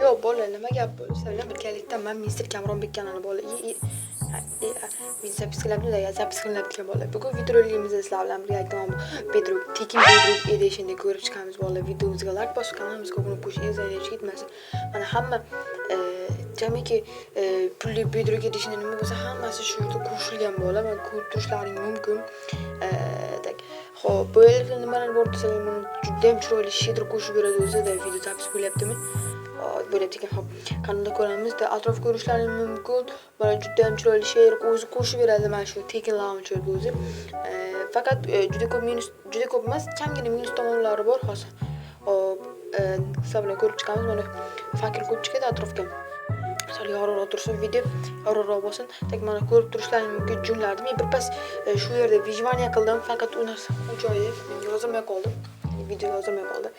Yo'q, bolalar, nima gap bo'ldi? Sizlar bilan birgalikda man Mister Kamronbek kanali, bolalar. Men запись qilyapman, запись qilinayotgan, bolalar. Bugun videorolikimizda sizlar bilan birgalikda mana bu Bedrock, tekin Bedrock Edition'ni ko'rib chiqamiz, bolalar. Videomizga like bosib, kanalimizga obuna bo'lish esingizdan ketmasin. Mana hamma jamiki pulli Bedrock Edition'da nima bo'lsa, hammasi shu yerda qo'shilgan, bolalar. Mana ko'rib turishlaring mumkin. Так. Xo'p, bu yerda nimalar bor desalar, mana juda ham chiroyli shader qo'shib beradi o'zida. Video запись bo'lyaptimi? Bo'lyapti ekan. Xo'p, kanalda ko'ramiz. Atrof ko'rishlaring mumkin. Mana juda ham chiroyli shader o'zi qo'shib beradi mana shu tekin launcherda o'zi. Faqat juda ko'p minus, juda ko'p emas, kamgina minus tomonlari bor hozir. Hop, sizlar bilan ko'rib chiqamiz. Mana факел qo'yib chiqadi atrofga. Sal yorug'roq tursin video, yorug'roq bo'lsin. Так, mana ko'rib turishlaring mumkin jumlarni. Men birpas shu yerda выживание qildim, faqat u narsa u joyi yozilmay qoldi. Video yozilmay qoldi.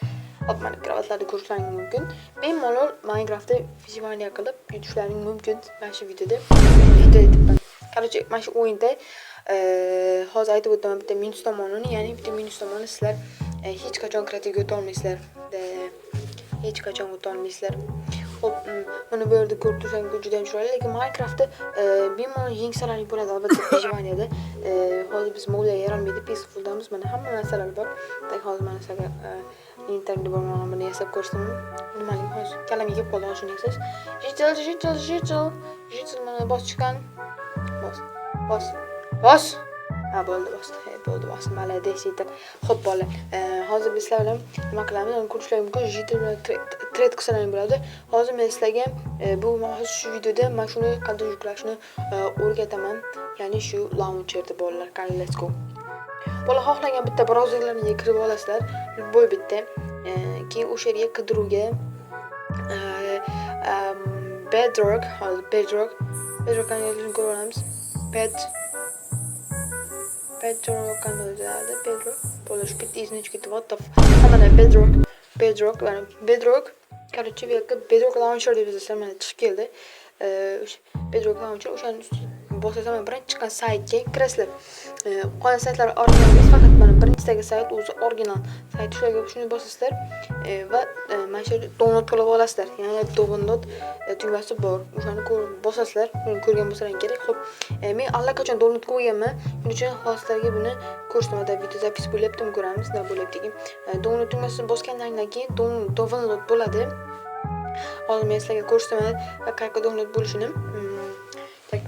Hop, mana kravatlarni ko'rishlaring mumkin. Bemalol Minecraftda выживание qilib yutishlaring mumkin mana shu videoda. Video aytibman. Короче, mana shu o'yinda hozir aytib o'taman bitta minus tomonini, ya'ni bitta minus tomoni: sizlar hech qachon kreativga o'ta olmaysizlar. Hech qachon o'ta olmaysizlar. Xo'p, mana bu yerda ko'rib tursangiz juda ham chiroyli, lekin Minecraftda bemalol yengsalaring bo'ladi albatta выживаниеda. Hozir biz moblar yaralmaydi, peaceful'damiz. Mana hamma narsalar bor. Так, hozir mana sizlarga internetda bor, mana buni yasab ko'rsataman. Nimalik hozir kallamga kelib qoldi hozir shuni yasash. Житель, житель, житель, житель, mana bos chiqqan. Bos. Bos. Bos. Ha, bo'ldi, bosdi. He, bo'ldi, bosdi. Молодец, житель. Xo'p, bolalar. Hozir biz sizlar bilan nima qilamiz? Uni ko'rishlaring mumkin. Житель bilan trade qilsalaring bo'ladi. Hozir men sizlarga bu hozir shu videoda mana shuni qanday yuklashni o'rgataman. Ya'ni shu launcherda, bolalar. Qani, let's go. Bola, xohlagan bitta brauzerlaringga kirib olasizlar. Любой bitta. Keyin o'sha yerga qidiruvga Bedrock, hozir Bedrock, Bedrock qanday yozilishini ko'rib olamiz. Bedrock qanday yoziladi? Bedrock. Bola, shu bitta izini chiqib ketdi. What the Ha, mana Bedrock. Bedrock, mana Bedrock. Короче, bu yoqqa Bedrock Launcher deb yozasizlar, mana chiqib keldi. O'sha Bedrock Launcher, o'shani ustiga bosasam, mana birinchi chiqqan saytga kirasizlar. Qolgan saytlar original emas, faqat mana birinchisidagi sayt o'zi original sayt. Shularga shuni bosasizlar va mana shu yerda download qilib olasizlar. Ya'ni download tugmasi bor. O'shani ko'rib bosasizlar. Buni ko'rgan bo'lsalaring kerak. Xo'p, men allaqachon download qilib qo'yganman. Shuning uchun hozir sizlarga buni ko'rsataman. Video запись bo'lyaptimi, ko'ramiz. Nima bo'lyapti ekan. Download tugmasini bosganlaringdan keyin download bo'ladi. Hozir men sizlarga ko'rsataman qayerga download bo'lishini. Так.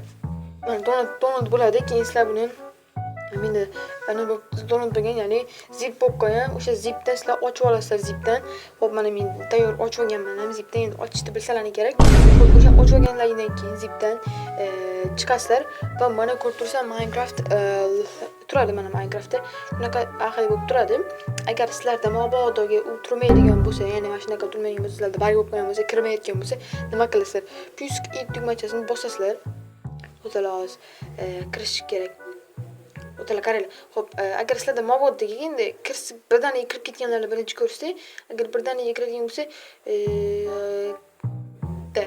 Mana download bo'ladi. Keyin sizlar buni menda mana bu download bo'lgan, ya'ni zip bo'lib qolgan. O'sha zipdan sizlar ochib olasizlar zipdan. Xo'p, mana men tayyor ochib olganman ham zipdan. Endi ochishni bilsalaring kerak. Xo'p, o'sha ochib olganlaringdan keyin zipdan chiqasizlar va mana ko'rib tursan Minecraft turadi, mana Minecraftda shunaqa ahil bo'lib turadi. Agar sizlarda mabodoga u turmaydigan bo'lsa, ya'ni mana shunaqa turmaydigan bo'lsa, sizlarda баг bo'lib qolgan bo'lsa, kirmayotgan bo'lsa, nima qilasizlar? Plyus i tugmachasini bosasizlar. O'zala hozir kirish kerak. O'tala, qaranglar. Xo'p, agar sizlarda mabodo endi kirsa, birdaniga kirib ketganlarni birinchi ko'rsak, agar birdaniga kiradigan bo'lsa, da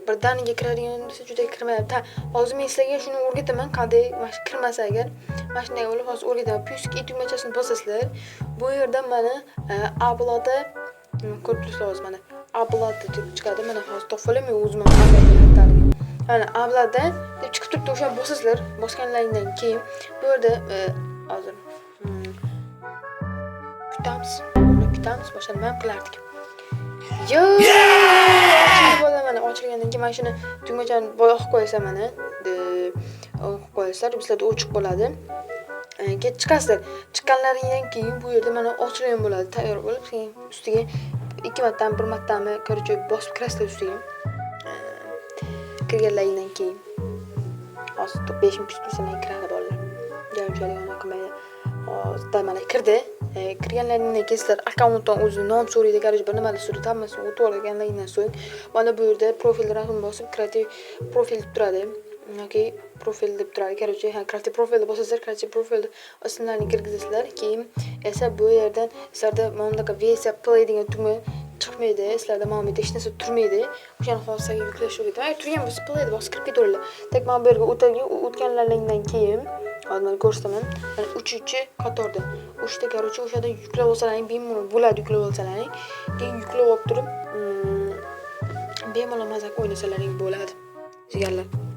birdaniga kiradigan bo'lsa, juda kirmayapti. Ha, hozir men sizlarga shuni o'rgataman, qanday mana shu kirmasa agar, mana shunday bo'lib hozir o'rgataman. Plyus i tugmachasini bosasizlar. Bu yerda mana uploadda ko'rib turibsizlar, hozir mana upload deb chiqadi. Mana hozir topib olaman o'zim ham upload qayerdaligini. Mana uploadda deb chiqib turibdi, o'shani bosasizlar. Bosganlaringdan keyin bu yerda hozir kutamiz. Buni kutamiz, boshqa nima ham qilardik. Yo! Ochildi, bola, mana ochilgandan keyin mana shuni tugmachani boya o'qib qo'yasizlar, mana. O'qib qo'yasizlar, sizlarda o'chiq bo'ladi. Keyin chiqasizlar. Chiqqanlaringdan keyin bu yerda mana ochilgan bo'ladi, tayyor bo'lib, keyin ustiga ikki martami, bir martami, короче, bosib kirasizlar ustiga. Kirganlaringdan keyin hozir 5 minut kutib tursam kiradi, bolalar. Unchalik anaqa qilmaydi. Hozir mana kirdi. Kirganlaringdan keyin sizlar akkauntdan o'zini nom so'raydi, короче, bir nimalar so'raydi, hammasini o'tib olganlaringdan so'ng mana bu yerda profil rasmini bosib, kreativ profil deb turadi yoki profil deb turadi. Короче, ha, kreativ profilni bosasizlar, kreativ profilni ismlarini kirgizasizlar. Keyin esa bu yerdan sizlarda mana bunaqa versiya play degan tugma chiqmaydi. Sizlarda mana bu yerda hech narsa turmaydi. O'shani hozir sizlarga yuklashni o'rgataman. Agar turgan bo'lsa, playni bosib kirib ketaveringlar. Так, mana bu yerga o'tganlaringdan keyin hozir mana ko'rsataman. Mana uchinchi qatorda. Uchta, короче, o'shadan yuklab olsalaring bemalol bo'ladi, yuklab olsalaring. Keyin yuklab olib turib, Bemalol mazak o'ynasalaring bo'ladi, jigarlar.